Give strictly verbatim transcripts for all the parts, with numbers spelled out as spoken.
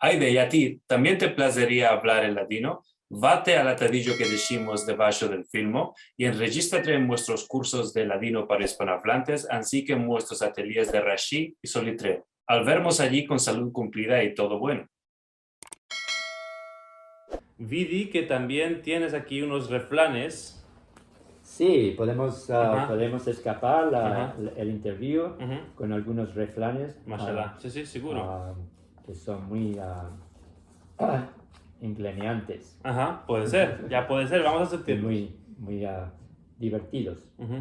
Ayde, i a ti, tambien te plazeria avlar el ladino? Vate al atadijo ke deshimos debasho del filmo i enrejistrate en muestros kursos de ladino para ispanoavlantes, ansi ke en muestros atelyes de Rashi i Solitreo. Al vermos ayi kon salud kumplida i todo bueno. Vidi ke tambien tienes aki unos refranes. Si, podemos, a, Aha. podemos eskapar la, Aha. el interview Uhu. kon algunos refranes, Mashallah. a, Si, si, seguro. a, ke son muy, a, engleniantes. Aha, puede ser, ya puede ser, vamos a i sentirnos. Muy, muy, a, divertidos. Uhu.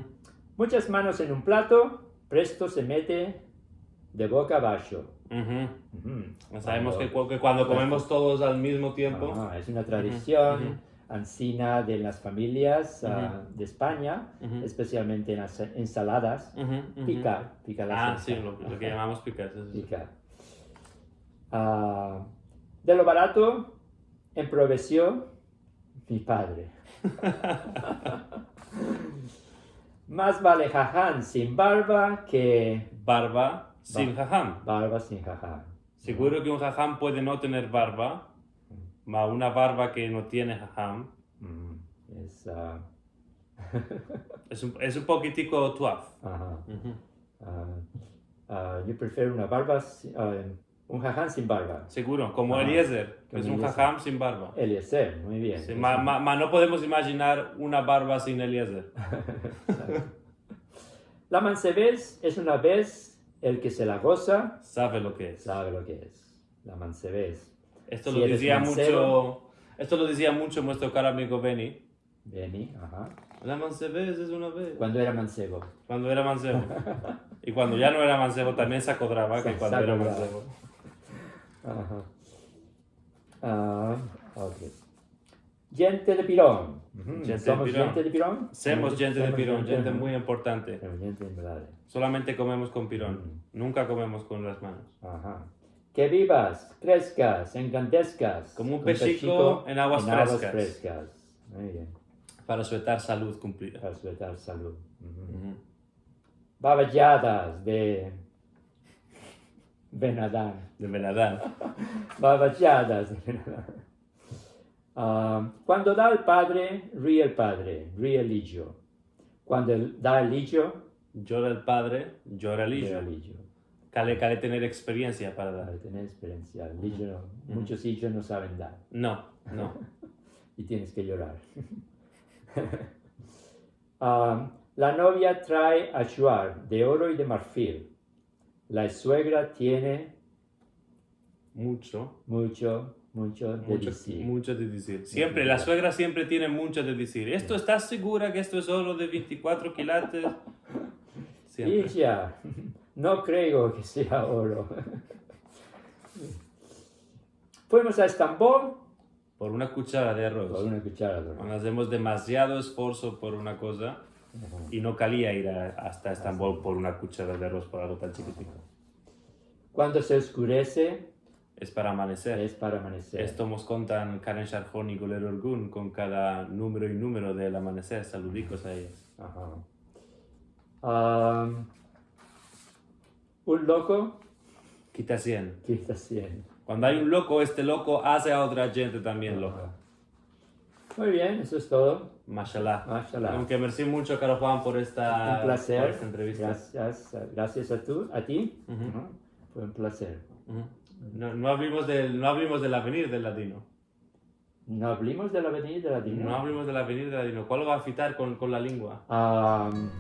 Munchas manos en un plato, presto se mete de boka abasho. Uhu. Uhu. Ya sabemos Kuando ke ku-, ke kuando kuando komemos todos al mizmo tiempo. Aha, es una tradision Uhu, uhu. ansina de las familias, a, Uhu. de Espanya, Uhu. espesialmente en las ensaladas. Uhu, uhu. Pikar, pikar la A, salsa. si, lo, lo ke yamamos pikar, si, si, si. Pikar. A, de lo barato, emprovesio mi padre. Mas vale haham sin barba ke Barba sin ba-, haham. barba sin haham. Seguro ke un haham puede no tener barba, Mm. ma una barba ke no tiene haham. Mm, es, a, Es un, es un pokitiko tuaf. Aha. Uhu. A, a, yo prefiero una barba si-, a, un haham sin barba. Seguro, komo Aha. Eliezer, Komo es un Eliezer. haham sin barba. Eliezer, muy bien. Si, Es ma, un ma, ma no podemos imajinar una barba sin Eliezer. Exacto. La mansevez es una vez el ke se la goza Save lo ke es. save lo ke es. La mansevez. Esto Si lo eres dizia mansebo muncho, esto lo dizia muncho muestro karo amigo Beni. Beni, aha. La mansevez es una vez. Kuando era mansebo. Kuando era mansebo. I kuando ya no era mansebo, tambien se akodrava ke Se, kuando se era akodrava. mansebo. Aha. A, ok. Djente de Piron. Uhu. Djente de Somos Piron. djente de Piron? Semos Uhu. djente de Semos Piron, djente djente de muy importante. Semos djente de verdad. Solamente komemos kon Piron. Uhu. Nunka komemos kon las manos. Aha. Ke bivas, kreskas, engrandeskas. Komo un Komo un peshiko peshiko en aguas en aguas freskas. freskas. Muy bien. Para suetar salud kumplida. Para suetar salud. Uhu. Uhu. Bavayadas de Benadan. De Benadan. Bavayadas de Benadan. A, kuando da el padre, rie el padre, rie el ijo. Kuando el, da el ijo, Yora el padre, yora el ijo. yora el ijo. Kale, kale tener eksperiensia para dar. Kale tener eksperiensia. El ijo, Uhu. munchos ijos no saven dar. No, no. I tienes ke yorar. A, la novia trae ajuar de oro i de marfil. La suegra tiene Muncho. muncho, muncho de Muncho, dizir. muncho de dizir. Siempre, la suegra siempre tiene muncho de dizir. Esto, estas segura ke esto es oro de vente i kuatro kilates? Siempre. Ija, no kreo ke sea oro. Fuimos a Estambol Por una kuchara de aroz. Por una kuchara de aroz. Kuando azemos demaziado esforso por una koza Aha. i no kalia ir a, asta Estambol por una kuchara de aroz, por algo tan chikitiko. Kuando se oskurese, Es para amaneser. es para amaneser. Esto mos kontan Karen Sharhon i Goler Orgun kon kada numero i numero del amaneser. Saludikos a eyas. Aha. Am, Un loko kita sien. Kita sien. Kuando ay un loko, este loko aze a otra djente tambien loka. Muy bien, eso es todo. Mashallah. Mashallah. Aunke mersi muncho, karo Juan, por esta, Un placer. por esta entrevista. Grasias, grasias a tu, a ti. Uhu. Uhu. Fue un placer. Uhu. No, no avlimos del, no avlimos del avenir del ladino. No avlimos del avenir del ladino. No avlimos del avenir del ladino. Kualo va a afitar kon, kon la lengua? Am,